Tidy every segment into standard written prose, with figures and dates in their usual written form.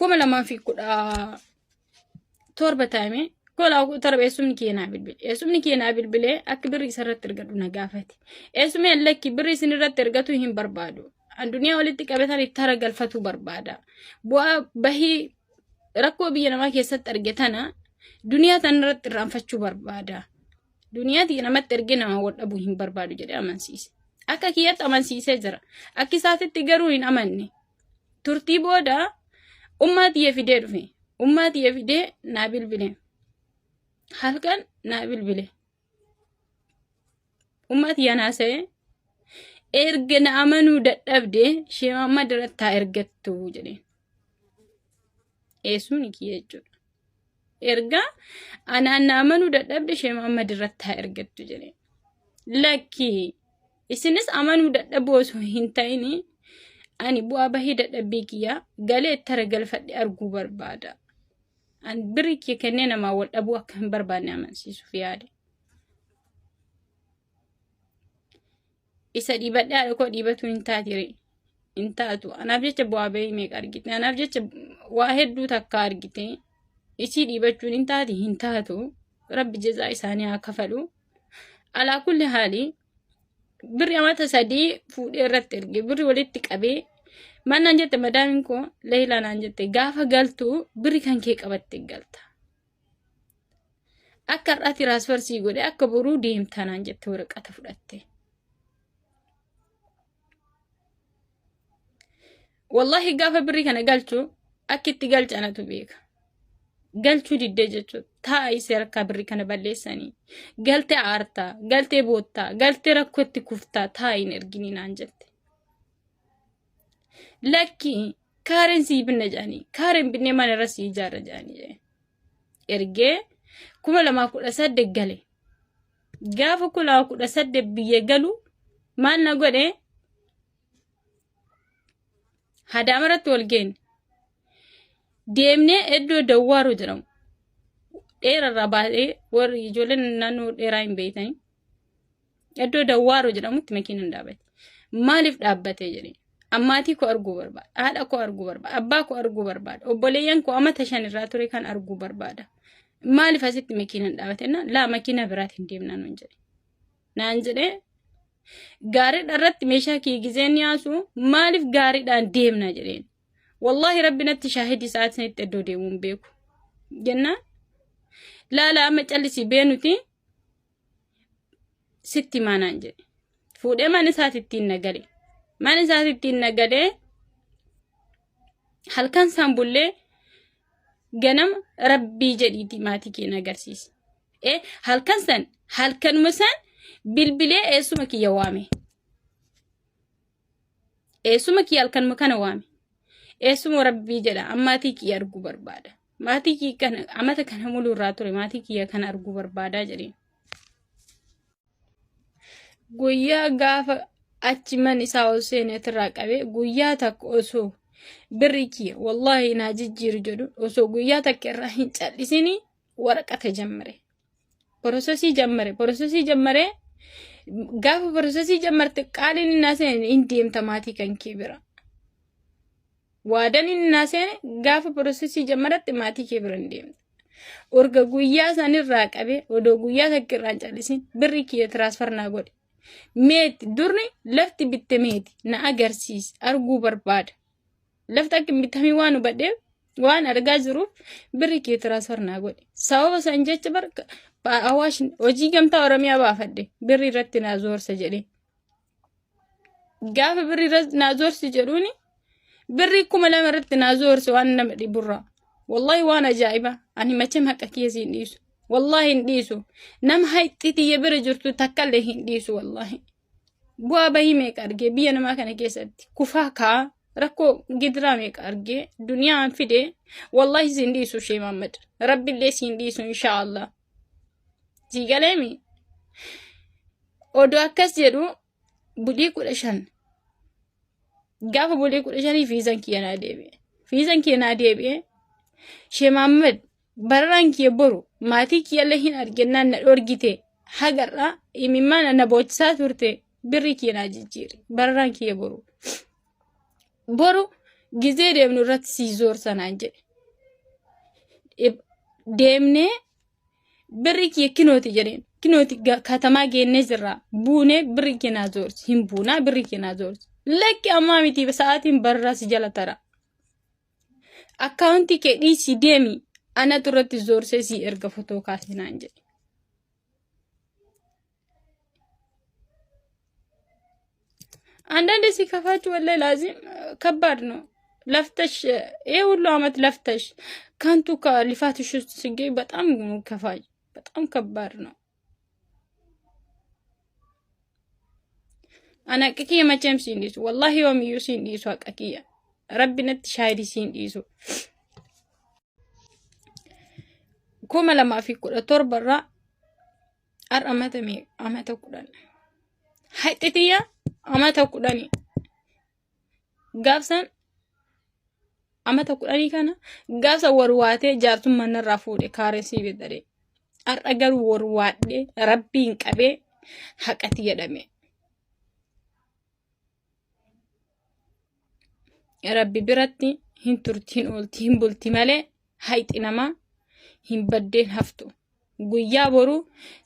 2017 taa'ime 2017 eessumni kiyya naa bilbile. Eessumni kiyya naa bilbilee akka birri isarratti ergadhu na gaafate. Eessumni lakki birri isin irratti ergatu hin barbaadu. An duniyaa walitti qabetan itti hara galfatuu barbaada. Bu'aa bahii rakkoo biyya namaa keessatti arge tana duniyaa tana irratti irraanfachuu barbaada. Duniyaa tiyya namatti ergee nama wal dhabuu hin barbaadu jedhee amansiise. Akka kiyyatti amansiisee jira. Akka isaatitti garuu hin amanne. Turtii booda ummaa tiyya fidee dhufe. Ummaa tiyya fidee naa bilbile. Halkan naa bilbile. Ummaa tiyya naasa'ee erga na amanuu dadhabde ishee amma irratti haa ergattu jedheen. Eessumni kiyya jechuudha. Erga anaan na amanuu dadhabde ishee Muhammad irratti haa ergattu jedheen. Lakki isinis amanuu dadhabuu osoo hin ta'in ani bu'aa bahii dadhabbii kiyya galee itti haragalfadhe arguu barbaada. Ani birri kiyya kennee namaa wal dhabuu akka hin barbaanne amansiisuuf yaade. Isa dhiibadhee haadha koo dhiibatu hin taatire. Hin taatu. Anaaf jecha bu'aa bahii meeqa argite. Anaaf jecha waa hedduu takka argite. Isii dhiibachuun hin taati hin taatu. Rabbi jazaa isaanii haa kafalu. Alaa kulli haali birri amata 3 fuudhee irratti erge birri walitti qabee maal naan jette madaamiin koo Leeyilaa naan jette gaafa galtu birri kan kee qabatte galta. Akka har'aa tiraansfer sii godhe akka boruu deemtaa naan jette waraqata fudhatte. Wallahi gaafa birrii kana galchu akka itti galche anatu beeka. Galchuu diddee jechuudha. Taa'a isee harkaa birrii kana balleessanii. Galtee aartaa, galtee boottaa, galtee rakkootti kuftaa taa'i hin erginii naan jette. Lakki kaareen sii binna jedhanii kaareen binnee mana irra sii ijaarra jedhanii jedhe. Ergee 2018 gale. Gaafa 2018 biyya galu maal na godhe Hadaama irratti wal geenne. Deemnee iddoo Dawwaaroo jedhamu dheerarraa baatee warri ijoolleen naannoo dheeraa hin beektanii. Iddoo Dawwaaroo jedhamutti makiinaan dhaabbate. Maaliif dhaabbate jedhee. Ammaatii koo arguu barbaada. Haadha koo arguu barbaada. Abbaa koo arguu barbaada. Obboleeyyan koo amata 5 irraa ture kan arguu barbaada. Maaliif asitti makiinaan dhaabate? Laa makiinaa biraatiin deemnaa nuun jedhe. Naan jedhee gaariidha irratti meeshaa kee gizeen yaasu maaliif gaariidhaan deemna jedheen. Wallaahi rabbi natti shaahidi sa'aatii sanitti iddoo deemuu hin beeku. Jennaan laala amma callisii beenuti sitti himaa naan jedhe. Fuudhee mana isaatti ittiin na gale. Mana isaatti ittiin na galee halkan isaan bullee ganama rabbii jedhiitii maatii kee na agarsiisi. Halkan san halkanuma san bilbilee eessuma kiyya waame. Eessuma kiyya halkanuma kana waame. Eessuma rabbii jedha ammaatii kiyya arguu barbaada. Maatii kiyya kana amata kana muluu irraa ture maatii kiyya kana arguu barbaadaa jedheen. Guyyaa gaafa achi man isaa ol seenee irraa qabee guyyaa takka osoo birri kiyya wallaahi naa jijjiiru jedhu osoo guyyaa takka irraa hin callisini waraqata jammare. Porosesii jammare. Porosesii jammaree gaafa porosesii jammarte qaaliin inni naa seene hin deemta maatii kan kee bira. Waadan inni naa seene gaafa porosesii jammaratte maatii kee bira hin deemta. Orga guyyaa sanirraa qabee odoo guyyaa takka irraa hin callisin birri kiyya tiraasfar naa godhe. Meeti durni lafti bitte meeti na agarsiisi arguu barbaada. Lafti akka hin bitamii waan hubadheef waan argaa jiruuf birri kiyya tiraasfar naa godhe. Sababa san jecha bar Awaash hojii gamtaa Oromiyaa baafadhe birri irratti naa zoorsa jedhee. Gaafa birri irratti naa zoorsi jedhuuni birri 2000 irratti naa zoorsi waan nama dhiburraa. Wallahi waan ajaa'iba. Ani machem haqa kiyya siin dhiisu. Wallahi hin dhiisu. Nama hayxii tiyya bira jirtu takkallee hin dhiisu wallahi. Bu'aa bahii meeqa argee biyya namaa kana keessatti kufaa kaa rakkoo gidiraa meeqa argee duniyaan fide wallahi siin dhiisu shee Muhammad. Rabbillee siin dhiisu inshaallah. Sii galeemi. Odoo akkas jedhu bulii 15 gaafa bulii 15 fiizan kiyya naa deebi'e. Fiizan kiyya naa deebi'e. Shee Mahammad bararaan kiyya boru maatii kiyyallee hin argennaan na dhorgite hagarraa imimmaan na boochisaa turte birri kiyya naa jijjiire bararaan kiyya boru. Boru Gizee deemnu irratti sii zoorsa naan jedhe. Deemnee birri kiyya kinooti jedheen. Kinooti katamaa geennee jirra. Buunee birri kiyya naa zoorsi. Hin buunaa birri kiyya naa zoorsi. Lakki ammaa miti sa'aatiin barraa si jala tara. Akkaawuntii kee dhiisii deemi anatu irratti zoorsee sii erga fotoo kaasi naan jedhe. አንዳንዴ ሲከፋችሁ ወላሂ ላዚም ከባድ ነው። ለፍተሽ ይሄ ሁሉ አመት ለፍተሽ ከንቱ ከልፋትሽ ውስጥ ሲገኝ በጣም ከፋይ፣ በጣም ከባድ ነው። Ana haqa kiyya macheem siin dhiisu. Wallaahi yoomiyyuu siin dhiisu haqa kiyya. Rabbi natti shaahidii siin dhiisu. 2017 irraa har'a amata meeqa? Amata 10. Haqi tiyya amata 10. Gaafsan amata 10 kana gaafsa warwaatee jaarsummaan narraa fuudhe kaaree bitadhe. Har'a garuu warwaadhee rabbiin qabee haqati jedhame. Rabbi biratti hin turti hin oolti hin bulti malee hayxi namaa hin baddeen haftu. Guyyaa boruu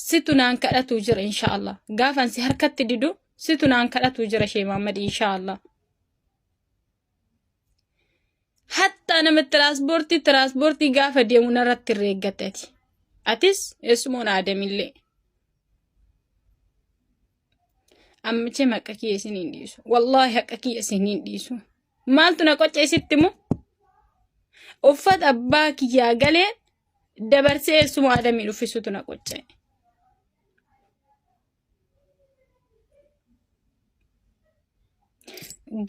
situ naan kadhatu jira inshaallah. Gaafan si harkatti didu situ naan kadhatu jira Shee Mahammad inshaallah. Hattaa nama tiraanspoortii gaafa deemu narratti irra eeggatte ati. Atis eessumoon aadamillee. Ammichee haqa kiyya isin hin dhiisu. Wallaahi haqa kiyya isin hin dhiisu. Maaltu na qocca isitti moo? Uffata abbaa kiyyaa galee dabarsee eessuma aadamiin uffisutu na qocca'e.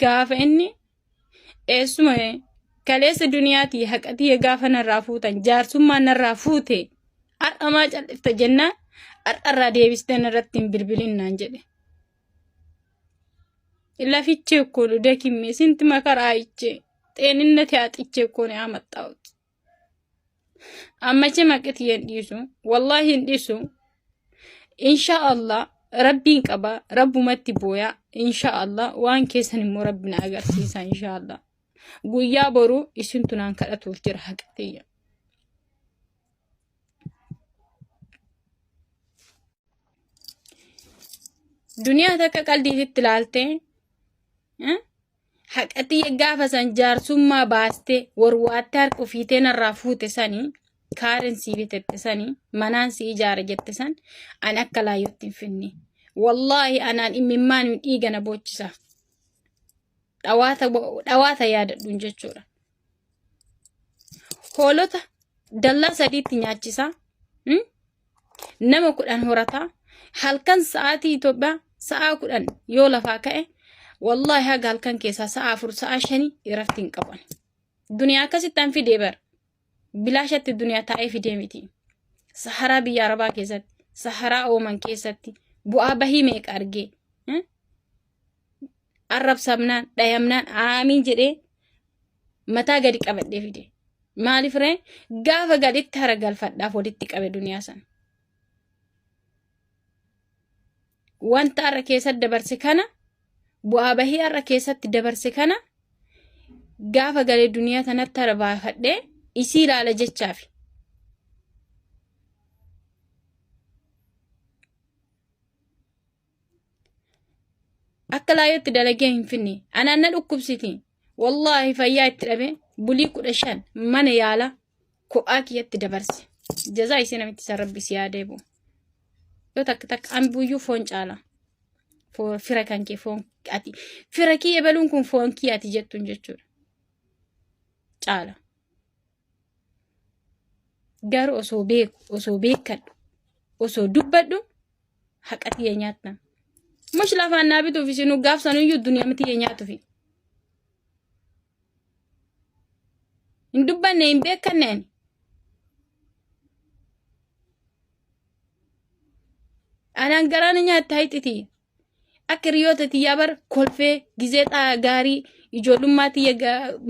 Gaafa inni eessuma kaleessa duniyaatii haqa tiyya gaafa narraa fuutan jaarsummaa narraa fuute har'a maa callifta jennaan har'arraa deebistee narratti hin bilbilin naan jedhe. Lafichee እኮ ነው ደክሜ ስንት መከራ አይቼ ጤንነት አጥቼ እኮ ነው ያመጣሁት። Ammache maqiti hin dhiisu wallaahi hin dhiisu insha Allah rabbiin qaba rabbumatti booya insha Allah waan keessan immoo rabbi na agarsiisa insha Allah guyyaa boruu isintu naan kadhatuuf jira haqa tiyya. Duniyaa takka qaldiititti ilaaltee haqa tiyya gaafa san jaarsummaa baastee warwaattee harka ofiitee narraa fuute sanii kaaren sii bitette sanii manaan sii ijaare jette san ani akka laayyootti hin finne. Wallaahi anaan imimmaan dhiiga na boochisa. Dhawaata yaadadhuun jechuudha. Hoolota dallaa sadiitti nyaachisa. Nama 10 horataa. Halkan sa'aatii Itoophiyaa sa'a 10 yoo lafaa ka'e wallaahi haga halkan keessaa sa'a 4 sa'a 5 irratti hin qaban. Duniyaa akkasitti an fidee bara. Bilaashatti duniyaa taa'ee fidee miti. Saharaa biyya Arabaa keessatti, saharaa Ooman keessatti bu'aa bahii meeqa argee. Arrabsamnaan, dhayamnaan aamiin jedhee mataa gadi qabadhee fide. Maaliif ree gaafa gaditti hara galfadhaaf walitti qabe duniyaa sana. Wanta har'a keessatti dabarse kana bu'aa bahii har'a keessatti dabarse kana gaafa galee duniyaa tanatti hara baafadhee isii ilaala jechaafi. Akka laayyootti dalagee hin finne. Anaan na dhukkubsiti. Wallaahi fayyaa itti dhabe bulii 15 mana yaala kophaa kiyyatti dabarse. Jazaa isii namitti san rabbi si haa deebi'u. Yoo takka takka ambuyyuu foon caala. Fira kan kee foon ati fira kiyya ebaluun kun foon kiyya ati jettuun jechuudha. Caala. Garuu osoo beeku osoo beekadhu osoo dubbadhu haqa tiyya nyaattan. Mush lafaan naa bituuf isinuu gaaf sanuyyuu duniyaa tiyya nyaatufi. Hin dubbanne hin beekanne ani. Anaan garaana nyaatte hayxi tiyya. Akka hiriyoota tiyyaa bar kolfee gizee gaarii ijoollummaa tiyya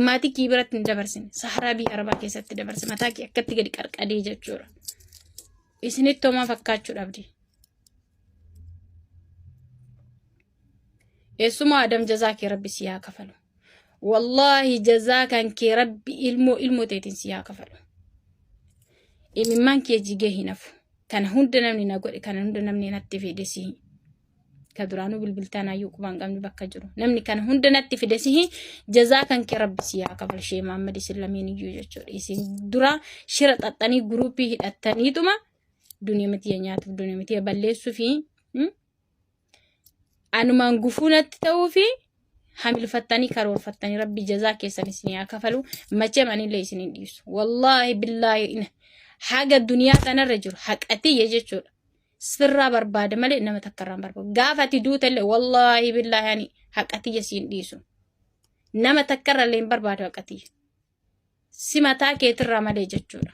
maatii kiyya biratti hin dabarsine. Saharaa biyya Arabaa keessatti dabarse mataa kiyya akkatti gadi qarqadee jechuudha. Isinitti homaa fakkaachuu dhabdi. Eessuma Adam jazaa kee rabbi si haa kafalu. Wallaahi jazaa kan kee Rabbi ilmoo ilmoo teetiin si haa kafalu. Imimmaan kee jigee hin hafu. Kana hunda namni na godhe, kana hunda namni natti fide sihi. Ka duraanuu bilbiltaan hayyuu qubaan qabni bakka jiru. Namni kana hunda natti fide sihi, jazaa kan kee Rabbi si haa kafalu. Shee Mahammad isin lameen iyyuu jechuudha. Isin dura shira xaxxanii guruupii hidhattaniituma duniyaa mitiya nyaatuuf, duniyaa mitiya balleessuu fi anumaan gufuu natti ta'uu fi hamilfattanii karoorfattanii, Rabbi jazaa keessan isin haa kafalu. Macheem anillee isin hin dhiisu. Wallaahi billaahi, haga duniyaa tanarra jiru haqatiyya jechuudha. Sirraa barbaada malee nama takka irraa hin barbaadu. Gaafa ati duutellee, wallaahi billaahi, ani haqatiyya siin dhiisu. Nama takka irra illee hin barbaadu haqatiyya. Si mataa keetirraa malee jechuudha.